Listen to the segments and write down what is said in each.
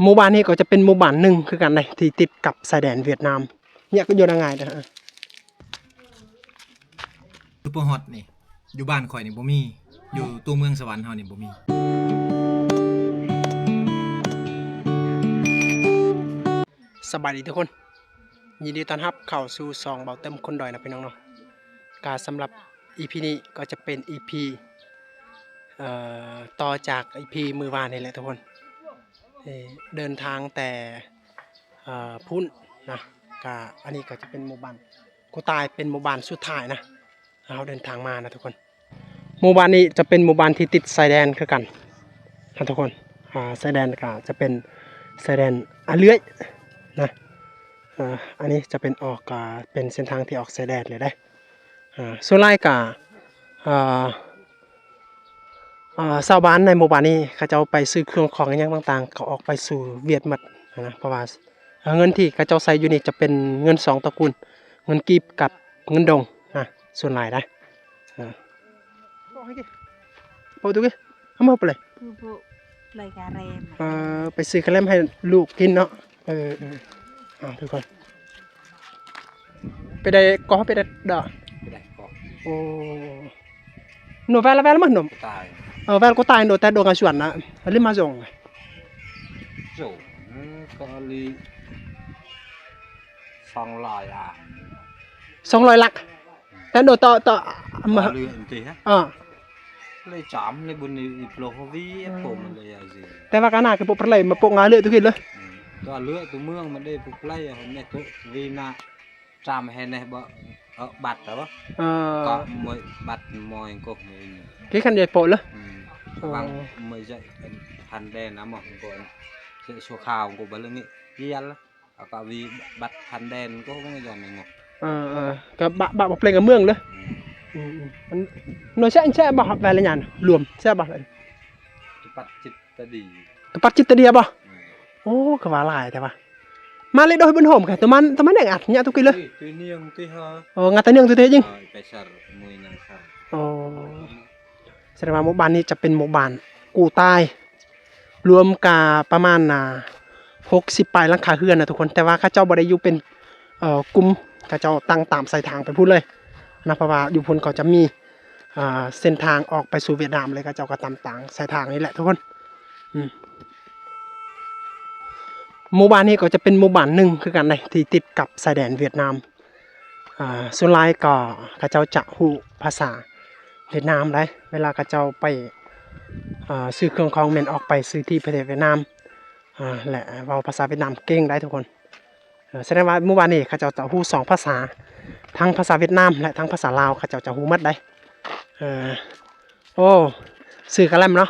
ໝູ່ບ້ານນີ້ກໍຈະເປັນໝູ່ບ້ານໜຶ່ງຄືກັນເດ້ ທີ່ຕິດກັບຊາຍແດນຫວຽດນາມ. ເນຍກໍຢູ່ໄດ້ງ່າຍເດ້. ຊຸບເປີຮອດນີ້ ຢູ່ບ້ານຂ້ອຍນີ້ບໍ່ມີ, ຢູ່ຕົວເມືອງສະຫວັນເຮົານີ້ບໍ່ມີ. ສະບາຍດີທຸກຄົນ, ຍິນດີຕ້ອນຮັບເຂົ້າສູ່ຊ່ອງເບົາເຕີມຄົນດອຍນະພີ່ນ້ອງເນາະ. ກະສຳລັບອີພີນີ້ກໍຈະເປັນອີພີ ເອີ ຕໍ່ຈາກອີພີມື້ວານນີ້ແຫຼະທຸກຄົນ. ເອີ ເດີນທາງແຕ່ ເອີ ພຸ້ນນະ ກະອັນນີ້ກໍຈະເປັນໝູ່ບ້ານ ກູຕາຍ ເປັນໝູ່ບ້ານສຸດທ້າຍນະ ເຮົາເດີນທາງມານະທຸກຄົນ. ໝູ່ບ້ານນີ້ຈະເປັນໝູ່ບ້ານທີ່ຕິດຊາຍແດນຄືກັນນະທຸກຄົນ. ອາ ຊາຍແດນກໍຈະເປັນຊາຍແດນອາເລື່ອຍນະ. ເອີ ອັນນີ້ຈະເປັນອອກ ອາ ເປັນເສັ້ນທາງທີ່ອອກຊາຍແດນເລີຍເດ້. ອາ ສ່ວນຫຼາຍກໍ ອາ ອາ ຊາວບ້ານໃນໝູ່ບ້ານນີ້ ເຂົາເຈົ້າໄປຊື້ເຄື່ອງຂອງອີ່ຫຍັງຕ່າງໆ ກໍອອກໄປສູ່ຫວຽດໝົດນະ. ເພາະວ່າ ເງິນທີ່ເຂົາເຈົ້າໃຊ້ຢູ່ນີ້ຈະເປັນເງິນສອງຕະກູນ ເງິນກີບກັບເງິນດົງນະ ສ່ວນຫຼາຍໄດ໋. ເອີ Pau tu ke? Amo apa lai? Pupuk lai karem. ເອີ ໄປຊື້ກະແລັມໃຫ້ລູກກິນເນາະ. ເອີ ເອີ ເອົາທຸກຄົນ ໄປໄດ້ກໍໄປໄດ້ດອກ ໄປໄດ້ກໍ ໂອ້ ໂນແວລ ແວລມາໂນ ຕາຍ ເອີ ແວລກໍຕາຍໂນ ແຕ່ໂດງກະຊວນນະ ລິມາຊົງ ໂຈ ກໍລີສອງຮ້ອຍອາ ສອງຮ້ອຍຫຼັກ ແຕ່ໂນ ຕໍ່ ຕໍ່ ມາ ເລື່ອຍຕິຮະ ເອີ ເລີຍຈາມເລີຍບຸນນີ້ອີໂປລະວິໂປມັນເລີຍຊິ ແຕ່ວ່າການາຄືປົກປະເລີຍມາປົກງາເລືອດທຸກທີເລີຍ ອືມ ຕົວເລືອດຕົວເມືອງມັນໄດ້ປົກໄລແມ່ໂຕວີນາ ຈາມແຫ່ແນ່ບໍ່ ເອີ ບັດລະບໍ່ ເອີ ກໍມວຍບັດມວຍກົກນີ້ ທີ່ຄັນໃຫຍ່ໂປເລີຍ ອືມ ເອີ ຫວັງມວຍໃຫຍ່ພັນແດນນະໝໍ ເສຍຊົ່ວຄາວກໍບໍ່ເລື່ອງນີ້ ຍຽນລະ ອາກາວີບັດພັນແດນກໍບໍ່ຍອມງໍ ເອີ ເອີ ກໍບະ ບະບໍ່ເປັນກັບເມືອງເລີຍ ອືມ ອືມ ອືມ ມັນໜ່ວຍແຊະແຊະບໍ່ແວລະຍານລວມແຊະບໍ່ ຈະປັດຈິດຕະດີ ກະປັດຈິດຕະເດຍບໍ່ ອືມ ໂອ້ ຄືວ່າຫຼາຍແທ້ວ່າ ມາເລີຍໂດຍບຸນໂຮມ ໂຕມັນ ໂຕມັນແດງອັດຍາຕຸກິເລີຍ ໂອ້ ງາຕະເນືອງຕຸເຕຈິງ ໂອ້ ສະແດງວ່າໝູ່ບ້ານນີ້ຈະເປັນໝູ່ບ້ານ ກູຕາຍ ລວມກະປະມານ ອ່າ ຫົກສິບປາຍຫຼັງຄາເຮືອນນະທຸກຄົນ ແຕ່ວ່າເຂົາເຈົ້າບໍ່ໄດ້ຢູ່ເປັນ ເອີ ກຸ່ມ ເຂົາເຈົ້າຕັ້ງຕາມສາຍທາງໄປພຸ້ນເລີຍນະ ເພາະວ່າຢູ່ພຸ້ນເຂົາຈະມີ ອ່າ ເສັ້ນທາງອອກໄປສູ່ຫວຽດນາມເລີຍ ເຂົາເຈົ້າກໍຕາມຕາງສາຍທາງນີ້ແຫຼະທຸກຄົນ ອືມ ໝູ່ບ້ານນີ້ກໍຈະເປັນໝູ່ບ້ານໜຶ່ງຄືກັນເດ້ ທີ່ຕິດກັບຊາຍແດນຫວຽດນາມ ອ່າ ສ່ວນຫຼາຍກໍເຂົາເຈົ້າຈະຮູ້ພາສາຫວຽດນາມໄດ໋ ເວລາເຂົາເຈົ້າໄປ ອ່າ ຊື້ເຄື່ອງຂອງແມ່ນອອກໄປຊື້ທີ່ປະເທດຫວຽດນາມ ອ່າ ແລະ ເວົ້າພາສາຫວຽດນາມເກັ່ງໄດ໋ທຸກຄົນ ເອີ ສະແດງວ່າໝູ່ບ້ານນີ້ເຂົາເຈົ້າຈະຮູ້ສອງພາສາ ທັງພາສາຫວຽດນາມ ແລະ ທັງພາສາລາວ ເຂົາເຈົ້າຈະຮູ້ໝົດໄດ໋ ເອີ ໂອ້ ຊື້ກະແລັມເນາະ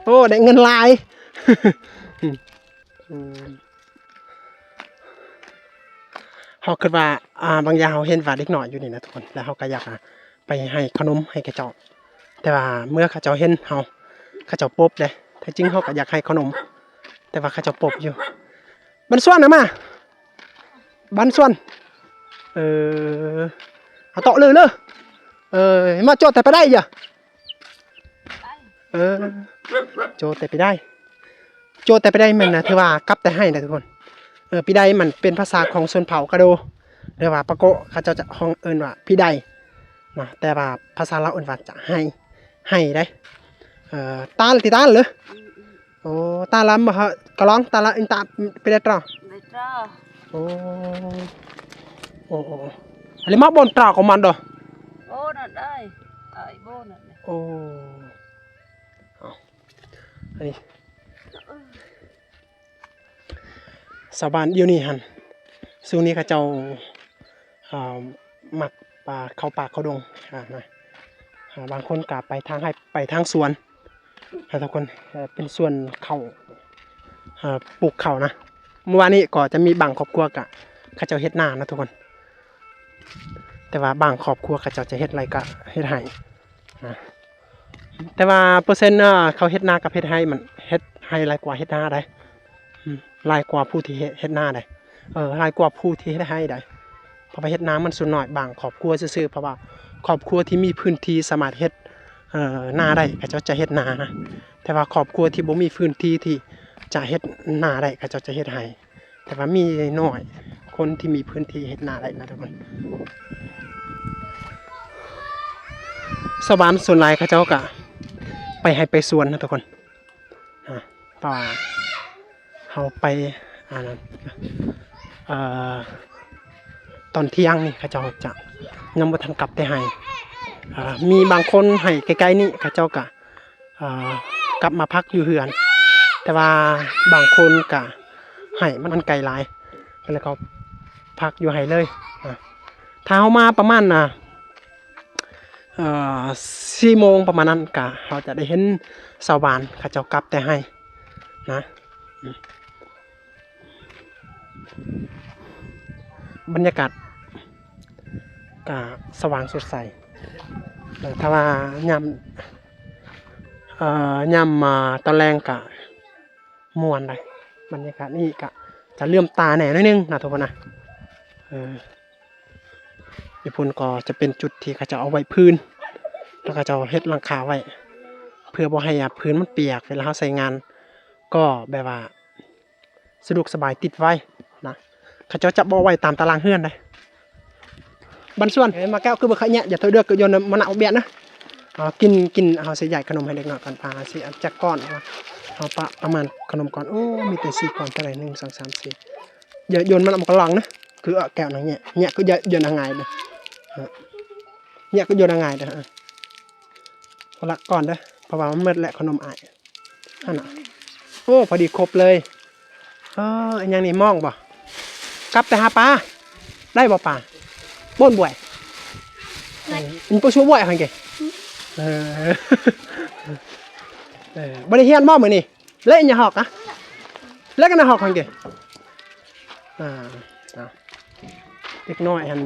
ໂອ້ ໄດ້ເງິນຫຼາຍ ອືມ ເຮົາຄິດວ່າ ອ່າ ບາງຢ່າງເຮົາເຫັນວ່າເດັກນ້ອຍຢູ່ນີ້ນະທຸກຄົນ ແລ້ວເຮົາກໍຢາກ ອ່າ ໄປໃຫ້ຂະໜົມໃຫ້ເຂົາເຈົ້າ ແຕ່ວ່າເມື່ອເຂົາເຈົ້າເຫັນເຮົາ ເຂົາເຈົ້າປົບເດ້ ແທ້ຈິງເຮົາກໍຢາກໃຫ້ຂະໜົມ ແຕ່ວ່າເຂົາເຈົ້າປົບຢູ່ ບັນຊວນນະມາ ບັນຊວນ ເອີ ເອົາເຕາະເລີເລີ ເອີ ມາໂຈະແຕ່ໄປໄດ້ຢະ ເອີ ໂຈະແຕ່ໄປໄດ້ ໂຈະແຕ່ໄປໄດ້ແມ່ນນະ ຖືວ່າກັບແຕ່ໄຮ່ນະທຸກຄົນ ເອີ ປີໄດມັນເປັນພາສາຂອງຊົນເຜົ່າກະໂດ ຫຼືວ່າປາໂກະ ເຂົາເຈົ້າຈະຮ້ອງເອີ້ນວ່າປີໄດນະ ແຕ່ວ່າພາສາລາວເອີ້ນວ່າຈະໄຮ່ ໄຮ່ໄດ໋ ເອີ ຕາລະຕິຕາລະເລີ Ồ, ta làm hả? Có lon, ta là anh ta bị đẹp trò. Đẹp trò. Ồ. Ồ, ồ. Lima bon trò của mình đó. Ồ, nó đây. Ai, ồ, nó đây. Ồ. Ồ. Ai. ຊາວບ້ານຢູ່ນີ້ຫັ້ນ ຊ່ວງນີ້ເຂົາເຈົ້າ ອ່າ ມັກປ່າ ເຂົ້າປ່າເຂົ້າດົງ ອ່າ ນະ ອ່າ ບາງຄົນກະໄປທາງໄຮ່ ໄປທາງສວນ ນະທຸກຄົນ ເປັນສວນເຂົ້າ ເອີ ປູກເຂົ້ານະ. ເມື່ອວານນີ້ກໍຈະມີບາງຄອບຄົວກະ ເຂົາເຈົ້າເຮັດນານະທຸກຄົນ ແຕ່ວ່າບາງຄອບຄົວເຂົາເຈົ້າຈະເຮັດໄຮ່ກະເຮັດໄຮ່ ນະ ແຕ່ວ່າເປີເຊັນ ເອີ ເຂົາເຮັດນາກັບເຮັດໄຮ່ ມັນເຮັດໄຮ່ຫຼາຍກວ່າເຮັດນາໃດ໋ ອືມ ຫຼາຍກວ່າຜູ້ທີ່ເຮັດ ເຮັດນາໃດ໋ ເອີ ຫຼາຍກວ່າຜູ້ທີ່ເຮັດໄຮ່ໃດ໋ ເພາະວ່າເຮັດນາມັນສ່ວນໜ້ອຍ ບາງຄອບຄົວຊື່ໆ ເພາະວ່າຄອບຄົວທີ່ມີພື້ນທີ່ສາມາດເຮັດ ເອີ ນາໄດ້ ເຂົາເຈົ້າຈະເຮັດນານະ ແຕ່ວ່າຄອບຄົວທີ່ບໍ່ມີພື້ນທີ່ທີ່ຈະເຮັດນາໄດ້ ເຂົາເຈົ້າຈະເຮັດໄຮ່ ແຕ່ວ່າມີໜ້ອຍຄົນທີ່ມີພື້ນທີ່ເຮັດນາໄດ້ນະທຸກຄົນ. ຊາວບ້ານສ່ວນຫຼາຍເຂົາເຈົ້າກະໄປໄຮ່ໄປສວນນະທຸກຄົນ ອາ ເພາະວ່າເຮົາໄປ ອັນນັ້ນ ເອີ ຕອນທ່ຽງນີ້ເຂົາເຈົ້າຈະຍັງບໍ່ທັນກັບແຕ່ໄຮ່ ເອີ ມີບາງຄົນໄຮ່ໃກ້ໆນີ້ເຂົາເຈົ້າກະ ເອີ ກັບມາພັກຢູ່ເຮືອນ ແຕ່ວ່າບາງຄົນກະໄຮ່ມັນ ມັນໄກຫຼາຍ ກໍເລີຍເຂົາພັກຢູ່ໄຮ່ເລີຍ. ອາ ຖ້າເຮົາມາປະມານ ອາ ເອີ ສີ່ໂມງປະມານນັ້ນ ກະເຮົາຈະໄດ້ເຫັນຊາວບ້ານເຂົາເຈົ້າກັບແຕ່ໄຮ່ນະ. ບັນຍາກາດກະສະຫວ່າງສົດໃສ ແຕ່ຖ້າວ່າຍາມ ເອີ ຍາມ ອາ ຕອນແລງກະມ່ວນໄດ໋ ບັນຍາກາດນີ້ກະຈະເຫຼື້ອມຕາແດ່ໜ້ອຍໜຶ່ງນະທຸກຄົນນະ. ເອີ ຢູ່ພຸ້ນກໍຈະເປັນຈຸດທີ່ເຂົາເຈົ້າເອົາໄວ້ພື້ນ ແລ້ວເຂົາເຈົ້າເຮັດຫຼັງຄາໄວ້ ເພື່ອບໍ່ໃຫ້ ອາ ພື້ນມັນປຽກ ເວລາເຮົາໃຊ້ງານ ກໍແບບວ່າ ສະດວກສະບາຍ ຕິດໄວນະ. ເຂົາເຈົ້າຈະບໍ່ໄວ້ຕາມຕາລາງເຮືອນໃດ໋. ບັນຊວນ ເອີ ມາແກ້ວ ຄືບໍ່ຂະແຍະ ຢ່າໂທດເດີ ກໍໂຍນມານະອອກບຽນນະ. ເອົາ ກິນ ກິນ ເຮົາຊິຢາຍຂະໜົມໃຫ້ເດັກນ້ອຍກ່ອນ ປາ ເຮົາຊິຈັກກ້ອນ ເຮົາປະ ປະມານຂະໜົມກ່ອນ. ໂອ້ ມີແຕ່ສີ່ກ້ອນ ເທົ່າໃດ ໜຶ່ງ ສອງ ສາມ ສີ່ ຢ່າໂຍນມານະ ມັນກໍລອງນະ. ຄື ເອີ ແກ້ວນະ ແຍະ ແຍະ ຄືຢ່າ ຢ່ານະຫງາຍເດີ ແຍະ ຄືຢ່ານະຫງາຍເດີ. ຄົນລະກ້ອນເດີ ເພາະວ່າມັນໝົດແລ້ວຂະໜົມອ້າຍ. ຫັ້ນນະ ໂອ້ ພໍດີຄົບເລີຍ. ເອີ ອີຫຍັງນີ້ ມອງບໍ່? ກັບໄປຫາປາ ໄດ້ບໍ່ປາ? ບ່ອນບວຍ ເອີ ມັນບໍ່ຊົ່ວບວຍຫັ້ນເກ. ເອີ ເອີ ບໍ່ໄດ້ຮຽນບໍ່ມື້ນີ້? ເລະຫຍັງຫອກອະ? ເລະກັນຫອກຫັ້ນເກ. ອ່າ ເດັກນ້ອຍຫັ້ນ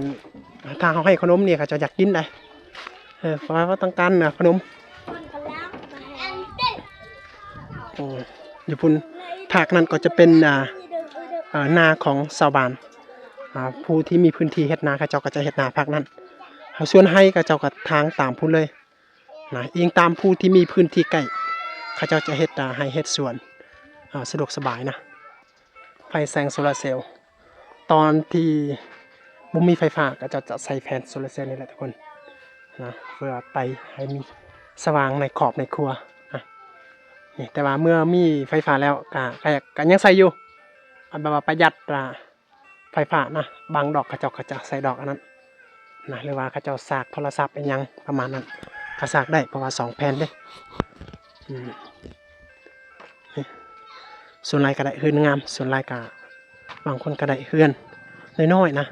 ຖ້າເຮົາໃຫ້ຂະໜົມນີ້ ເຂົາເຈົ້າຢາກກິນໄດ໋. ເອີ ເພາະວ່າຕ້ອງການ ອາ ຂະໜົມ. ໂອ້ ຢູ່ພຸ້ນ ພາກນັ້ນກໍຈະເປັນ ອາ ອາ ນາຂອງຊາວບ້ານ ອາ ຜູ້ທີ່ມີພື້ນທີ່ເຮັດນາ ເຂົາເຈົ້າກໍຈະເຮັດນາພາກນັ້ນ. ສ່ວນໄຮ່ເຂົາເຈົ້າກໍທາງຕາມພຸ້ນເລີຍນະ ອີງຕາມຜູ້ທີ່ມີພື້ນທີ່ໃກ້ ເຂົາເຈົ້າຈະເຮັດ ອາ ໄຮ່ເຮັດສວນ ອາ ສະດວກສະບາຍນະ. ໄຟແສງໂຊລາເຊວ ຕອນທີ່ບໍ່ມີໄຟຟ້າ ເຂົາເຈົ້າຈະໃຊ້ແຜງໂຊລາເຊວນີ້ແຫຼະທຸກຄົນນະ ເພື່ອໄປໃຫ້ມີສະຫວ່າງໃນຄອບໃນຄົວນະ. ນີ້ ແຕ່ວ່າເມື່ອມີໄຟຟ້າແລ້ວ ກະ ກະ ກະຍັງໃຊ້ຢູ່ ແບບວ່າປະຢັດ ອາ ໄຟຟ້ານະ. ບາງດອກເຂົາເຈົ້າ ເຂົາເຈົ້າໃສ່ດອກອັນນັ້ນນະ ຫຼືວ່າເຂົາເຈົ້າສາກໂທລະສັບອີ່ຫຍັງປະມານນັ້ນ ກະສາກໄດ້ ເພາະວ່າສອງແຜ່ນເດ້. ອືມ ນີ້ ສ່ວນຫຼາຍກະໄດ້ເຮືອນງາມ ສ່ວນຫຼາຍກະ ບາງຄົນກະໄດ້ເຮືອນນ້ອຍໆນະ.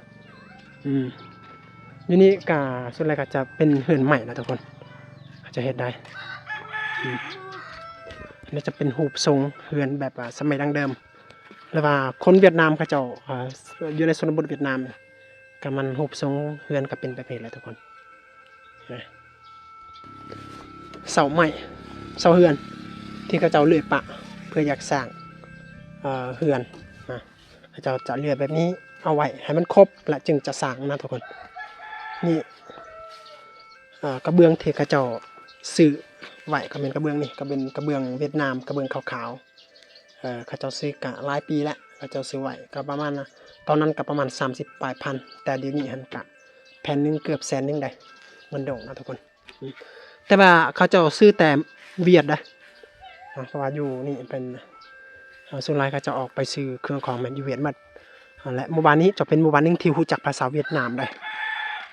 ອືມ ຢູ່ນີ້ກະສ່ວນຫຼາຍກະຈະເປັນເຮືອນໄມ້ນະທຸກຄົນ ເຂົາຈະເຮັດໄດ້. ອືມ ອັນນີ້ຈະເປັນຮູບຊົງເຮືອນແບບວ່າສະໄໝດັ້ງເດີມ ຫຼືວ່າຄົນຫວຽດນາມເຂົາເຈົ້າ ເອີ ຢູ່ໃນຊົນນະບົດຫວຽດນາມ ກະມັນຮູບຊົງເຮືອນກະເປັນແບບນີ້ແຫຼະທຸກຄົນ. ເສົາໄມ້ ເສົາເຮືອນທີ່ເຂົາເຈົ້າເລື່ອຍປະ ເພື່ອຢາກສ້າງ ເອີ ເຮືອນນະ ເຂົາເຈົ້າຈະເລື່ອຍແບບນີ້ເອົາໄວ້ໃຫ້ມັນຄົບ ແລະ ຈຶ່ງຈະສ້າງນະທຸກຄົນ. ນີ້ ເອີ ກະເບື້ອງທີ່ເຂົາເຈົ້າຊື້ໄວ້ ກະແມ່ນກະເບື້ອງນີ້ ກະເປັນກະເບື້ອງຫວຽດນາມ ກະເບື້ອງຂາວໆ. ເອີ ເຂົາເຈົ້າຊື້ກະຫຼາຍປີແລ້ວ ເຂົາເຈົ້າຊື້ໄວ້ກະປະມານ ຕອນນັ້ນກະປະມານສາມສິບປາຍພັນ ແຕ່ດຽວນີ້ຫັ້ນກະແຜ່ນໜຶ່ງເກືອບແສນໜຶ່ງໄດ໋ ເງິນດົງນະທຸກຄົນ. ແຕ່ວ່າເຂົາເຈົ້າຊື້ແຕ່ຫວຽດໄດ໋ ເພາະວ່າຢູ່ນີ້ເປັນ ເອີ ສ່ວນຫຼາຍເຂົາເຈົ້າອອກໄປຊື້ເຄື່ອງຂອງແມ່ນຢູ່ຫວຽດໝົດ. ແລະ ໝູ່ບ້ານນີ້ຈະເປັນໝູ່ບ້ານໜຶ່ງທີ່ຮູ້ຈັກພາສາຫວຽດນາມໄດ໋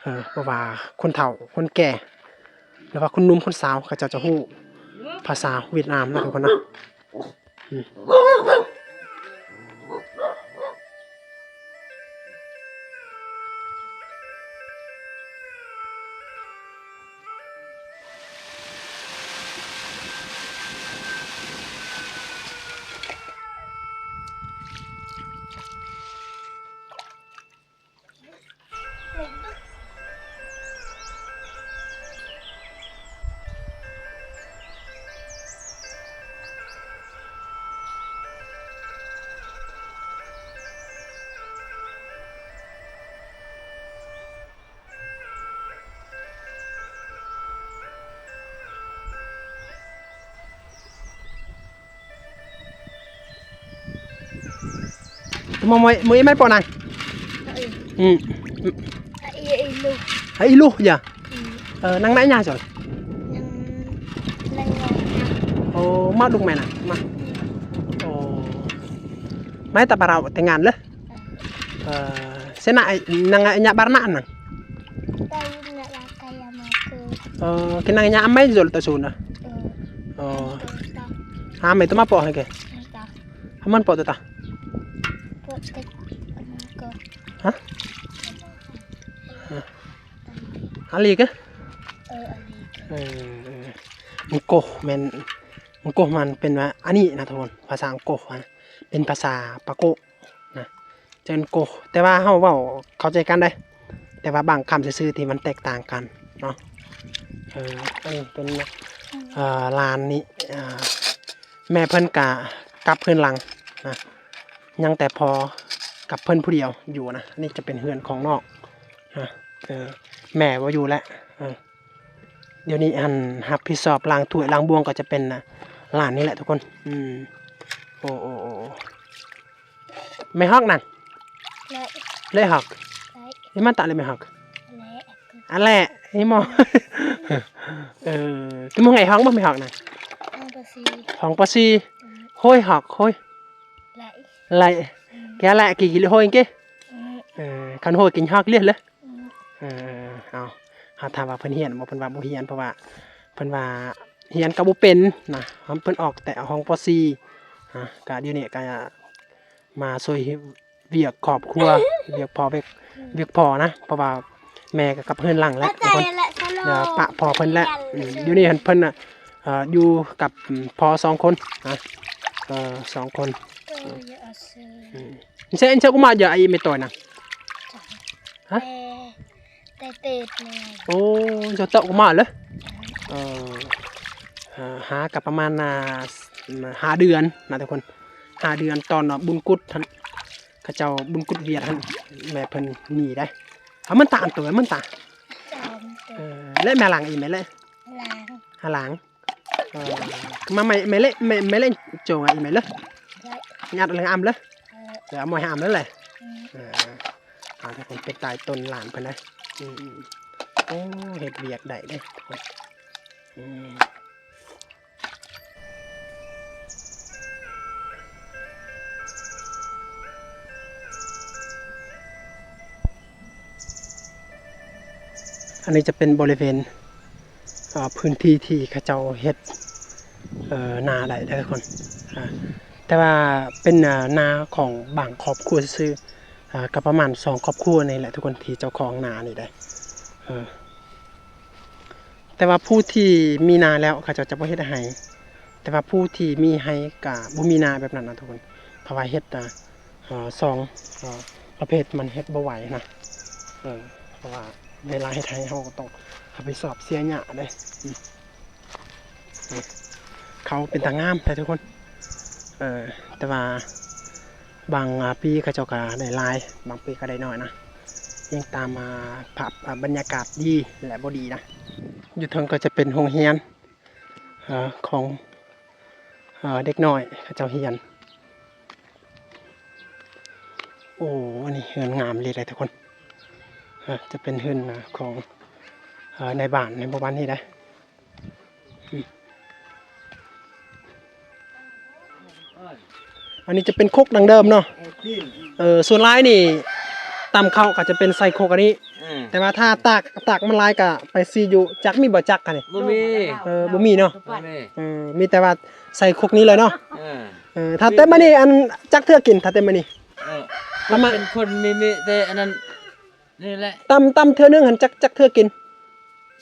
ເອີ ເພາະວ່າຄົນເຖົ້າຄົນແກ່ ຫຼືວ່າຄົນໜຸ່ມຄົນສາວ ເຂົາເຈົ້າຈະຮູ້ພາສາຫວຽດນາມນະທຸກຄົນນະ. Mo mo mo i mai po nang. Hai. Hmm. Hai ilu. Hai ilu ya. Hmm. Eh, nang nanya sol. Nang nang. Oh, ma duk mai nang. Ma. Oh. Mai ta para tengan le. Eh, sena ai nang nya barna nang. Tahu nak pakai sama aku. Oh, kenang nya amai zol ta suna. Oh. Oh. Ha mai tu ma po ha ke. Aman po tu ta. Hah? ອາລີກະ? ເອີ ອາລີກະ. ເອີ ມັນໂກ ແມ່ນ ມັນໂກ ມັນເປັນວ່າ ອັນນີ້ນະທຸກຄົນ ພາສາອັງໂກນະ ເປັນພາສາປາໂກນະ ຈະເປັນໂກ ແຕ່ວ່າເຮົາເວົ້າເຂົ້າໃຈກັນໄດ໋ ແຕ່ວ່າບາງຄຳຊື່ໆທີ່ມັນແຕກຕ່າງກັນເນາະ. ເອີ ອັນນີ້ເປັນ ເອີ ຫຼານນີ້ ເອີ ແມ່ເພິ່ນກະກັບເຮືອນຫຼັງນະ ຍັງແຕ່ພໍ່ກັບເພິ່ນຜູ້ດຽວຢູ່ນະ. ອັນນີ້ຈະເປັນເຮືອນຂອງນ້ອງນະ ເອີ ແມ່ບໍ່ຢູ່ແລ້ວ ເອີ ດຽວນີ້ອັນຮັບຜິດຊອບລ້າງຖ້ວຍລ້າງບ່ວງກໍຈະເປັນ ອາ ຫຼານນີ້ແຫຼະທຸກຄົນ. ອືມ ໂອ້ ໂອ້ ໂອ້ ແມ່ຮອກນັ້ນ ເລະ ເລະຮອກ ເລະ ນີ້ມັນຕະເລະແມ່ຮອກ ເລະ ອັນແລະ ນີ້ໝໍ ເອີ ຄືມອງໄງຮອກບໍ່ແມ່ຮອກນັ້ນ ຮອງປໍສີ່ ຮອງປໍສີ່ ອືມ ໂຮຍຮອກ ໂຮຍ ໄລ ໄລ ອືມ ແກແລະ ກີກິໂລໂຮຍກິ ອືມ ເອີ ຄັນໂຮຍກິນຮອກເລຍເລີຍ ອືມ ເອີ ເອົາ ເຮົາຖາມວ່າເພິ່ນຮຽນບໍ່ ເພິ່ນວ່າບໍ່ຮຽນ ເພາະວ່າເພິ່ນວ່າຮຽນກໍບໍ່ເປັນນະ ເພິ່ນອອກແຕ່ຮອງປໍສີ່ນະ ກະດຽວນີ້ກະມາຊ່ວຍວຽກຄອບຄົວ ວຽກພໍ່ ວຽກ ວຽກພໍ່ນະ ເພາະວ່າແມ່ກໍກັບເຮືອນຫຼັງແລ້ວ ດຽວປະພໍ່ເພິ່ນແລ້ວ ອືມ ດຽວນີ້ເພິ່ນນະ ເອີ ຢູ່ກັບພໍ່ສອງຄົນນະ ເອີ ສອງຄົນ ອືມ Insa, insa ko ma ja ai me toy na. Ha? Te, te, te, te. Oh, insa ta ko ma le. ເອີ ຫາກັບປະມານ ອ່າ ຫ້າເດືອນນະທຸກຄົນ ຫ້າເດືອນຕອນບຸນກຸດຫັ້ນ ເຂົາເຈົ້າບຸນກຸດວຽດຫັ້ນ ແມ່ເພິ່ນໜີໄດ໋. ເອົາມັນຕາອັນໂຕມັນຕາ ເອີ ແລະແມ່ຫຼັງອີແມ່ເລະ ຫຼັງ ຫາຫຼັງ. ເອີ ມາໄມ້ ໄມ້ເລະ ໄມ້ ໄມ້ເລະ ໂຈງອີແມ່ເລະ ຍັດເລີຍອຳເລີຍ ເອີ ເອົາມວຍໃຫ້ອຳເລີຍແຫຼະ. ເອີ ເອົາທຸກຄົນໄປຕາຍຕົ້ນຫຼານເພິ່ນນະ. ອືມ ໂອ້ ເຮັດວຽກໄດ້ເດ້ທຸກຄົນ. ອືມ ອັນນີ້ຈະເປັນບໍລິເວນ ເອີ ພື້ນທີ່ທີ່ເຂົາເຈົ້າເຮັດ ເອີ ນາໄດ້ເດີທຸກຄົນ. ອາ ແຕ່ວ່າເປັນ ອາ ນາຂອງບາງຄອບຄົວຊື່ໆ ອາ ກໍປະມານສອງຄອບຄົວນີ້ແຫຼະທຸກຄົນ ທີ່ເຈົ້າຂອງນານີ້ໄດ໋. ເອີ ແຕ່ວ່າຜູ້ທີ່ມີນາແລ້ວ ເຂົາເຈົ້າຈະບໍ່ເຮັດໄຮ່ ແຕ່ວ່າຜູ້ທີ່ມີໄຮ່ກໍບໍ່ມີນາແບບນັ້ນນະທຸກຄົນ ເພາະວ່າເຮັດ ອາ ເອີ ສອງ ເອີ ປະເພດມັນເຮັດບໍ່ໄຫວນະ. ເອີ ເພາະວ່າເວລາເຮັດໄຮ່ເຮົາກໍຕ້ອງຮັບຜິດຊອບເສຍຫຍ້າເດ້. ອືມ ເຂົ້າເປັນຕາງາມແທ້ທຸກຄົນ. ເອີ ແຕ່ວ່າບາງ ອາ ປີເຂົາເຈົ້າກໍໄດ້ຫຼາຍ ບາງປີກໍໄດ້ໜ້ອຍນະ ອີງຕາມ ອາ ພາບ ອາ ບັນຍາກາດດີ ແລະ ບໍ່ດີນະ. ຢູ່ເທິງກໍຈະເປັນໂຮງຮຽນ ເອີ ຂອງ ເອີ ເດັກນ້ອຍເຂົາເຈົ້າຮຽນ. ໂອ້ ອັນນີ້ເຮືອນງາມເລີຍເດ້ທຸກຄົນ. ເອີ ຈະເປັນເຮືອນຂອງ ເອີ ນາຍບ້ານໃນໝູ່ບ້ານນີ້ເດ້. ອືມ ອັນນີ້ຈະເປັນຄົກດັ້ງເດີມເນາະ. ເອີ ສ່ວນຫຼາຍນີ້ຕຳເຂົ້າກໍຈະເປັນໃສ່ຄົກອັນນີ້. ເອີ ແຕ່ວ່າຖ້າຕາກ ຕາກມັນຫຼາຍກໍໄປສີຢູ່ ຈັກມີບໍ່ຈັກອັນນີ້? ບໍ່ມີ. ເອີ ບໍ່ມີເນາະ. ບໍ່ມີ. ເອີ ມີແຕ່ວ່າໃສ່ຄົກນີ້ເລີຍເນາະ. ເອີ ເອີ ຖ້າເຕັມມານີ້ ອັນ ຈັກເທື່ອກິນ ຖ້າເຕັມມານີ້? ເອີ ປະມານ ເປັນຄົນມີ ມີແຕ່ອັນນັ້ນນີ້ແຫຼະ. ຕຳ ຕຳເທື່ອໜຶ່ງຫັ້ນຈັກ ຈັກເທື່ອກິນ?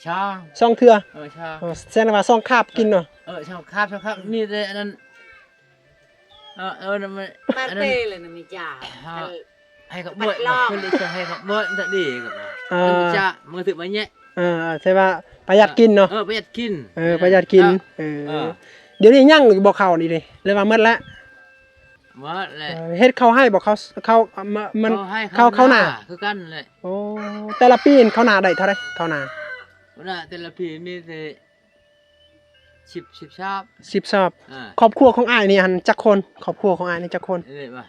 ສອງ ສອງເທື່ອ. ເອີ ສອງ. ເອີ ແສດງວ່າສອງຄາບກິນເນາະ. ເອີ ສອງຄາບ ສອງຄາບ ມີແຕ່ອັນນັ້ນ. ເອີ ເອີ ນັ້ນມັນ ປາເຕລະນະມີຈາ ເອີ ໃຫ້ເຂົາບວດ ເພິ່ນໄດ້ໃຫ້ເຂົາບວດ ມັນຈະດີ. ເອີ ມັນຈະ ມັນຖືກມາແຍະ. ເອີ ແຕ່ວ່າປະຢັດກິນເນາະ. ເອີ ປະຢັດກິນ. ເອີ ປະຢັດກິນ. ເອີ ເອີ ດຽວນີ້ຍັງຢູ່ບໍ່ເຂົ້ານີ້ເດ້ ຫຼືວ່າໝົດແລ້ວ? ໝົດແລ້ວ. ເອີ ເຮັດເຂົ້າໄຮ່ບໍ່? ເຂົ້າ ເຂົ້າ ມັນ ເຂົ້າໄຮ່ ເຂົ້າ ເຂົ້ານາ ເຂົ້ານາຄືກັນແຫຼະ. ໂອ້ ແຕ່ລະປີເຂົ້ານາໄດ້ເທົ່າໃດ? ເຂົ້ານາ ເຂົ້ານາແຕ່ລະປີມີແຕ່ ສິບ ສິບຊອບ. ສິບຊອບ. ອ່າ ຄອບຄົວຂອງອ້າຍນີ້ຫັ້ນຈັກຄົນ? ຄອບຄົວຂອງອ້າຍນີ້ຈັກຄົນ? ເອີ ວ່າ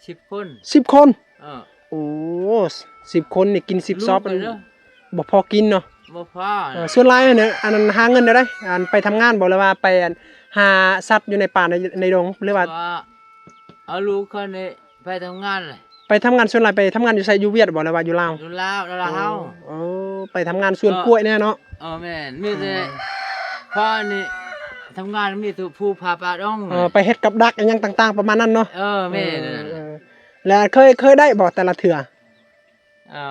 ສິບຄົນ ສິບຄົນ. ເອີ ໂອ້ ສິບຄົນນີ້ກິນສິບຊອບ ມັນບໍ່ພໍກິນເນາະ. ບໍ່ພໍ. ເອີ ສ່ວນຫຼາຍອັນນັ້ນ ອັນນັ້ນຫາເງິນແນວໃດ? ອັນໄປທຳງານບໍ່ ຫຼືວ່າໄປອັນຫາສັດຢູ່ໃນປ່າໃນ ໃນດົງ ຫຼືວ່າ ວ່າ ເອົາລູກເຂົານີ້ໄປທຳງານເລີຍ. ໄປທຳງານ ສ່ວນຫຼາຍໄປທຳງານຢູ່ໃສ? ຢູ່ຫວຽດບໍ່ ຫຼືວ່າຢູ່ລາວ? ຢູ່ລາວ ລາວເຮົາ. ໂອ້ ໄປທຳງານສວນກ້ວຍແນ່ເນາະ. ເອີ ແມ່ນ ມີແຕ່ ເອີ ພໍ່ນີ້ທຳງານ ມີແຕ່ພູຜາປ່າດົງ. ເອີ ໄປເຮັດກັບດັກອີ່ຫຍັງຕ່າງໆ ປະມານນັ້ນເນາະ. ເອີ ແມ່ນ. ເອີ ເອີ ແລ້ວເຄີຍ ເຄີຍໄດ້ບໍ່ແຕ່ລະເທື່ອ? ເອີ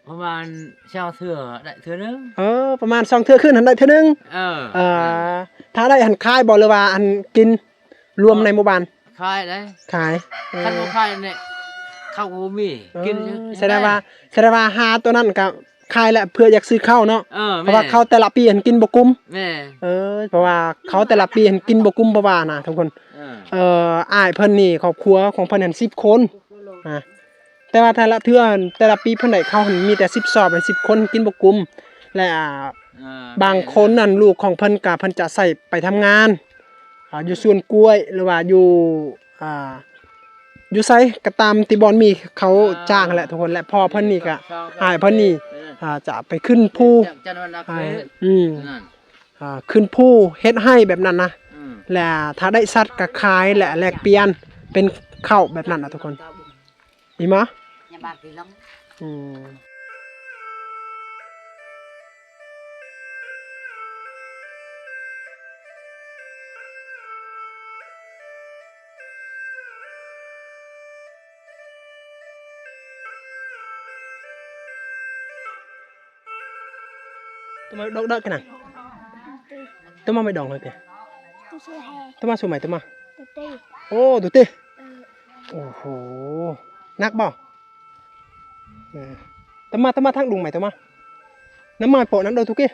ປະມານສອງເທື່ອໄດ້ເທື່ອໜຶ່ງ. ເອີ ປະມານສອງເທື່ອຄືນຫັ້ນໄດ້ເທື່ອໜຶ່ງ. ເອີ ເອີ ຖ້າໄດ້ຫັ້ນຂາຍບໍ່ ຫຼືວ່າອັນກິນລວມໃນໝູ່ບ້ານ? ຂາຍໄດ໋. ຂາຍ. ເອີ ຄັນບໍ່ຂາຍນີ້ເຂົາກໍບໍ່ມີ ເອີ ກິນ. ສະແດງວ່າ ສະແດງວ່າຫາໂຕນັ້ນກໍຂາຍແຫຼະ ເພື່ອຢາກຊື້ເຂົ້າເນາະ. ເອີ ເພາະວ່າເຂົ້າແຕ່ລະປີຫັ້ນກິນບໍ່ກຸ້ມ. ແມ່ນ. ເອີ ເພາະວ່າເຂົ້າແຕ່ລະປີຫັ້ນກິນບໍ່ກຸ້ມ ເພາະວ່ານະທຸກຄົນ. ເອີ ເອີ ອ້າຍເພິ່ນນີ້ ຄອບຄົວຂອງເພິ່ນຫັ້ນສິບຄົນ ອາ ແຕ່ວ່າແຕ່ລະເທື່ອ ແຕ່ລະປີເພິ່ນໄດ້ເຂົ້າຫັ້ນມີແຕ່ສິບຊອບ ສິບຄົນກິນບໍ່ກຸ້ມ ແລະ ອາ ບາງຄົນນັ້ນ ລູກຂອງເພິ່ນກະເພິ່ນຈະໃສ່ໄປທຳງານ ອາ ຢູ່ສວນກ້ວຍ ຫຼືວ່າຢູ່ ອາ ຢູ່ໃສກໍຕາມທີ່ບ່ອນມີເຂົາຈ້າງຫັ້ນແຫຼະທຸກຄົນ. ແລະ ພໍ່ເພິ່ນນີ້ກະ ອ້າຍເພິ່ນນີ້ ອາ ຈະໄປຂຶ້ນພູ ອາ ອືມ ອາ ຂຶ້ນພູເຮັດໄຮ່ແບບນັ້ນນະ. ແລະ ຖ້າໄດ້ສັດກໍຂາຍ ແລະ ແລກປ່ຽນເປັນເຂົ້າແບບນັ້ນນະທຸກຄົນ. ອີ່ມາ ອືມ. ໂຕມາດອກດອກກັນນະ ໂຕມາໄມ້ດອງເລີຍເກ ໂຕມາສູ່ໄມ້ ໂຕມາ. ໂອ້ ໂຕຕິ ເອີ ໂອ້ໂຫ ໜັກບໍ່? ເອີ ຕະມາ ຕະມາທາງດຸງໄໝ ຕະມາ ນຳມາໂປະນັ້ນໂດຕຸກິ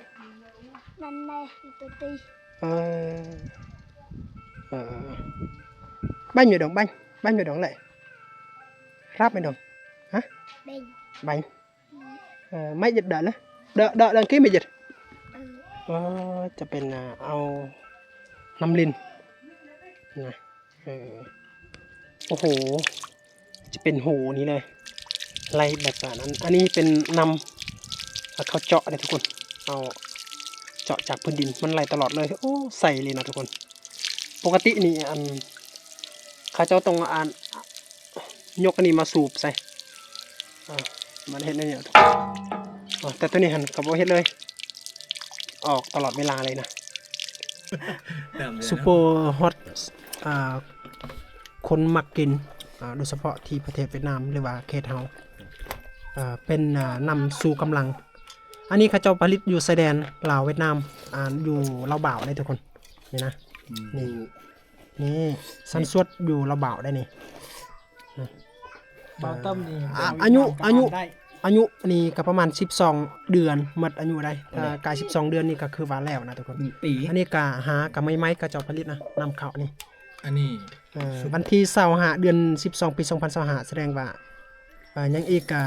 ນັ້ນແຫຼະ ໂຕຕິ ເອີ ເອີ ບັນຢູ່ດົງ ບັນ ບັນຢູ່ດົງແຫຼະ ຮັບໄໝດົງ ຮະ ບັນ ບັນ ເອີ ໄໝເຢັດດະນະ ດະ ດະ ດັງກີໄໝເຢັດ ເອີ ເອີ ຈະເປັນ ອ່າ ເອົານ້ຳລິນນະ. ເອີ ໂອ້ໂຫ ຈະເປັນໂຫນີ້ເລີຍ ໄຫຼແບບອັນນັ້ນ ອັນນີ້ເປັນນ້ຳ ເຂົາເຈາະເດ້ທຸກຄົນ ເອົາເຈາະຈາກພື້ນດິນ ມັນໄຫຼຕະຫຼອດເລີຍ. ໂອ້ ໃສເລີຍເນາະທຸກຄົນ. ປົກກະຕິນີ້ ອັນ ເຂົາເຈົ້າຕ້ອງ ອັນ ຍົກອັນນີ້ມາສູບໃສ່ ອ່າ ມັນເຮັດແນວນີ້ ອ່າ ແຕ່ໂຕນີ້ຫັ້ນກໍບໍ່ເຮັດເລີຍ ອອກຕະຫຼອດເວລາເລີຍນະ. ຊຸບເປີຮອດ ອ່າ ຄົນມັກກິນ ອ່າ ໂດຍສະເພາະທີ່ປະເທດຫວຽດນາມ ຫຼືວ່າເຂດເຮົາ ອ່າ ເປັນ ອ່າ ນ້ຳຊູກຳລັງ. ອັນນີ້ເຂົາເຈົ້າຜະລິດຢູ່ຊາຍແດນລາວຫວຽດນາມ ອ່າ ຢູ່ລາວບາວເດ້ທຸກຄົນ ນີ້ນະ ອືມ ນີ້ ນີ້ສັນຊວດຢູ່ລາວບາວໄດ້ນີ້ ບ່າວຕ້ອມນີ້ ອ່າ ອາຍຸ ອາຍຸ ອາຍຸນີ້ກໍປະມານສິບສອງເດືອນ ໝົດອາຍຸໄດ້ ຖ້າກາຍສິບສອງເດືອນນີ້ກໍຄືວ່າແລ້ວນະທຸກຄົນ ໜຶ່ງປີ. ອັນນີ້ກໍຫາກໍໃໝ່ໆ ເຂົາເຈົ້າຜະລິດນະ ນຳເຂົ້ານີ້ ອັນນີ້ ເອີ ວັນທີຊາວຫ້າ ເດືອນສິບສອງ ປີສອງພັນຊາວຫ້າ ສະແດງວ່າ ອ່າ ຍັງອີກ ອ່າ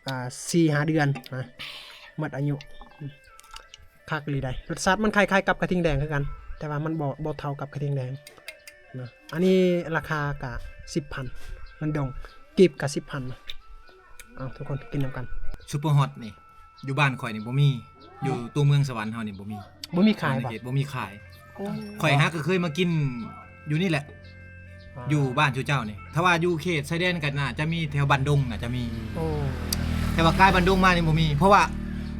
ອ່າ ສີ່ຫ້າເດືອນນະ ໝົດອາຍຸ. ຄັກອີ່ຫຼີໃດ໋ ລົດຊາດມັນຄ້າຍໆກັບກະທິງແດງຄືກັນ ແຕ່ວ່າມັນບໍ່ ບໍ່ເທົ່າກັບກະທິງແດງນະ. ອັນນີ້ລາຄາກະສິບພັນ ເງິນດົງ ກີບກະສິບພັນນະ. ເອົາ ທຸກຄົນກິນນຳກັນ ຊຸບເປີຮອດນີ້ ຢູ່ບ້ານຂ້ອຍນີ້ບໍ່ມີ ຢູ່ຕົວເມືອງສະຫວັນເຮົານີ້ບໍ່ມີ ບໍ່ມີຂາຍບໍ່? ບໍ່ມີຂາຍ. ໂອ້ ຂ້ອຍຫາກໍເຄີຍມາກິນຢູ່ນີ້ແຫຼະ ອ່າ ຢູ່ບ້ານຊຸເຈົ້ານີ້ ຖ້າວ່າຢູ່ເຂດຊາຍແດນກໍໜ້າຈະມີແຖວບ້ານດົງ ໜ້າຈະມີ. ໂອ້ ແຕ່ວ່າກາຍບ້ານດົງມານີ້ບໍ່ມີ ເພາະວ່າ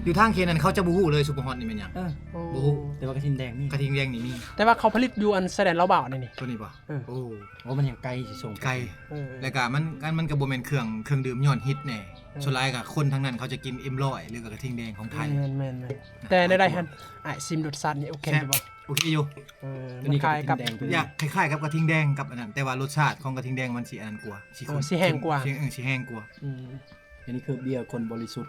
ຢູ່ທາງເຂດນັ້ນເຂົາຈະບໍ່ຮູ້ເລີຍຊຸບເປີຮອດນີ້ແມ່ນຫຍັງ. ເອີ ບໍ່ຮູ້ ແຕ່ວ່າກະທິງແດງມີ ກະທິງແດງນີ້ມີ ແຕ່ວ່າເຂົາຜະລິດຢູ່ອັນຊາຍແດນລາວບາວນີ້ ໂຕນີ້ບໍ່? ເອີ ໂອ້ ໂອ້ ມັນຍັງໄກຊິສົ່ງ ໄກ ເອີ ແລ້ວກະມັນ ມັນກໍບໍ່ແມ່ນເຄື່ອງ ເຄື່ອງດື່ມຍອດຮິດແນ່. ເອີ ສ່ວນຫຼາຍກໍຄົນທາງນັ້ນເຂົາຈະກິນເອັມຮ້ອຍ ຫຼືກໍກະທິງແດງຂອງໄທ. ແມ່ນໆໆ ແຕ່ແນວໃດຫັ້ນ ອ້າຍຊິມລົດຊາດນີ້ໂອເຄຢູ່ບໍ່? ໂອເຄຢູ່ ເອີ ມັນຄ້າຍກັບ ຢ່າງຄ້າຍໆກັບກະທິງແດງກັບອັນນັ້ນ ແຕ່ວ່າລົດຊາດຂອງກະທິງແດງມັນຊິອັນນັ້ນກວ່າ ຊິ ເອີ ຊິແຮງກວ່າ ຊິ ເອີ ຊິແຮງກວ່າ. ອືມ ອັນນີ້ຄືເບຍຄົນບໍລິສຸດ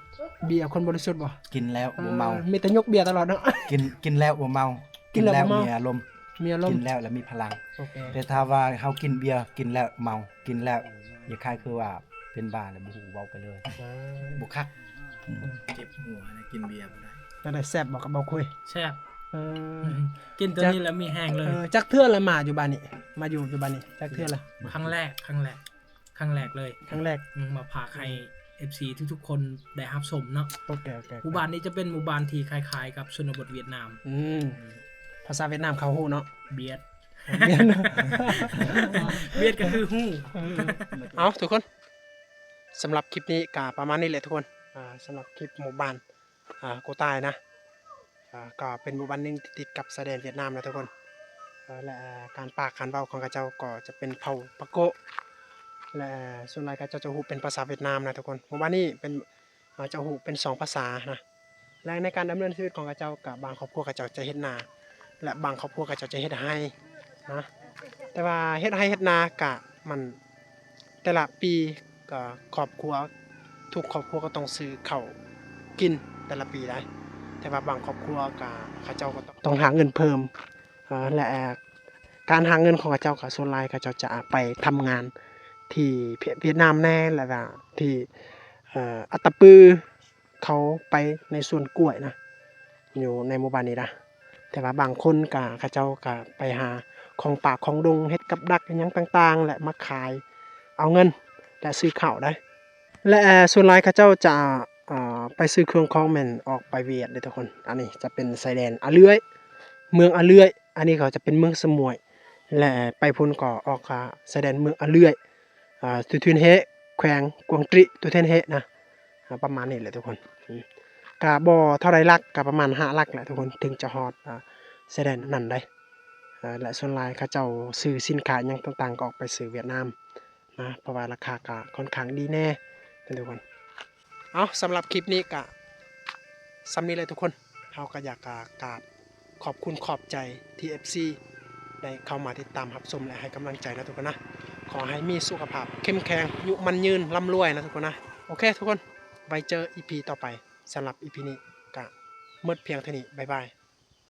ເບຍຄົນບໍລິສຸດບໍ່? ກິນແລ້ວບໍ່ເມົາ ເອີ ມີແຕ່ຍົກເບຍຕະຫຼອດເນາະ. ກິນ ກິນແລ້ວບໍ່ເມົາ ກິນແລ້ວບໍ່ເມົາ ກິນແລ້ວມີອາລົມ ມີອາລົມ ກິນແລ້ວລະມີພະລັງ. ໂອເຄ ແຕ່ຖ້າວ່າເຮົາກິນເບຍ ກິນແລ້ວເມົາ ກິນແລ້ວ ອືມ ຄ້າຍໆຄືວ່າເປັນບ້າແລ້ວ ບໍ່ຮູ້ເວົ້າໄປເລີຍ ເອີ ບໍ່ຄັກ. ອືມ ເຈັບຫົວນະ ກິນເບຍບໍ່ໄດ້. ແນວໃດ ແຊບບໍ່ກັບເບົາຄຸຍ? ແຊບ ເອີ ກິນໂຕນີ້ແລ້ວມີແຮງເລີຍ. ເອີ ຈັກເທື່ອລະມາຢູ່ບ້ານນີ້ ມາຢູ່ ຢູ່ບ້ານນີ້ຈັກເທື່ອລະ? ຄັ້ງແລກ ຄັ້ງແລກ. ຄັ້ງແລກເລີຍ ຄັ້ງແລກ ອືມ ມາຝາກໃຫ້ ອືມ ເອັຟຊີທຸກໆຄົນໄດ້ຮັບຊົມເນາະ. ໂອເຄ ໂອເຄ ໝູ່ບ້ານນີ້ຈະເປັນໝູ່ບ້ານທີ່ຄ້າຍໆກັບຊົນນະບົດຫວຽດນາມ. ອືມ ອືມ ພາສາຫວຽດນາມເຂົາຮູ້ເນາະ? ບຽດ ບຽດ ບຽດກໍຄືຮູ້. ເອີ ເອົາ ທຸກຄົນ ສຳລັບຄລິບນີ້ກໍປະມານນີ້ແຫຼະທຸກຄົນ. ອ່າ ສຳລັບຄລິບໝູ່ບ້ານ ອ່າ ໂກຕາຍນະ ອ່າ ກໍເປັນໝູ່ບ້ານໜຶ່ງທີ່ຕິດກັບຊາຍແດນຫວຽດນາມນະທຸກຄົນ. ເອີ ແລະ ການປາກການເວົ້າຂອງເຂົາເຈົ້າກໍຈະເປັນເຜົ່າປາໂກະ ແລະ ສ່ວນຫຼາຍເຂົາເຈົ້າຈະຮູ້ເປັນພາສາຫວຽດນາມນະທຸກຄົນ. ໝູ່ບ້ານນີ້ເປັນ ເຂົາເຈົ້າຮູ້ເປັນສອງພາສານະ ແລະ ໃນການດຳເນີນຊີວິດຂອງເຂົາເຈົ້າ ກະບາງຄອບຄົວເຂົາເຈົ້າຈະເຮັດນາ ແລະ ບາງຄອບຄົວເຂົາເຈົ້າຈະເຮັດໄຮ່ນະ. ແຕ່ວ່າເຮັດໄຮ່ເຮັດນາກະມັນ ແຕ່ລະປີກະຄອບຄົວ ທຸກຄອບຄົວກໍຕ້ອງຊື້ເຂົ້າກິນແຕ່ລະປີໄດ໋. ແຕ່ວ່າບາງຄອບຄົວກະເຂົາເຈົ້າກໍຕ້ອງ ຕ້ອງຫາເງິນເພີ່ມ ເອີ ແລະ ການຫາເງິນຂອງເຂົາເຈົ້າກໍສ່ວນຫຼາຍເຂົາເຈົ້າຈະໄປທຳງານທີ່ຫວຽດນາມແດ່ ແລ້ວກໍທີ່ ເອີ ອັດຕະປື ເຂົາໄປໃນສວນກ້ວຍນະ ຢູ່ໃນໝູ່ບ້ານນີ້ນະ. ແຕ່ວ່າບາງຄົນກະ ເຂົາເຈົ້າກະໄປຫາຂອງປ່າຂອງດົງ ເຮັດກັບດັກອີ່ຫຍັງຕ່າງໆ ແລະ ມາຂາຍເອົາເງິນ ແລະ ຊື້ເຂົ້າໄດ໋. ແລະ ສ່ວນຫຼາຍເຂົາເຈົ້າຈະ ເອີ ໄປຊື້ເຄື່ອງຂອງແມ່ນອອກໄປຫວຽດເດ້ທຸກຄົນ. ອັນນີ້ຈະເປັນຊາຍແດນອາເລື່ອຍ ເມືອງອາເລື່ອຍ. ອັນນີ້ກໍຈະເປັນເມືອງສະໝວຍ ແລະ ໄປພຸ້ນກໍອອກ ອາ ຊາຍແດນເມືອງອາເລື່ອຍ ອ່າ ຕຸເທນເຮ ແຂວງກວາງຕຣີ ຕຸເທນເຮນະ ອ່າ ປະມານນີ້ແຫຼະທຸກຄົນ. ອືມ ກະບໍ່ເທົ່າໃດຫຼັກ ກະປະມານຫ້າຫຼັກແຫຼະທຸກຄົນ ເຖິງຈະຮອດ ອ່າ ຊາຍແດນນັ້ນໄດ໋. ເອີ ແລະ ສ່ວນຫຼາຍເຂົາເຈົ້າຊື້ສິນຄ້າຫຍັງຕ່າງໆ ກໍອອກໄປຊື້ຫວຽດນາມນະ ເພາະວ່າລາຄາກະຂ້ອນຂ້າງດີແດ່ນະທຸກຄົນ. ເອົາ ສຳລັບຄລິບນີ້ກະສ່ຳນີ້ແຫຼະທຸກຄົນ. ເຮົາກໍຢາກ ກະ ກາບຂອບຄຸນຂອບໃຈທີ່ເອັຟຊີໄດ້ເຂົ້າມາຕິດຕາມຮັບຊົມ ແລະ ໃຫ້ກຳລັງໃຈນະທຸກຄົນນະ. ຂໍໃຫ້ມີສຸຂະພາບເຂັ້ມແຂງ ອາຍຸໝັ້ນຍືນ ລ່ຳລວຍນະທຸກຄົນນະ. ໂອເຄທຸກຄົນ ໄວ້ເຈີອີພີຕໍ່ໄປ. ສຳລັບອີພີນີ້ກະໝົດພຽງເທົ່ານີ້. ບາຍບາຍ.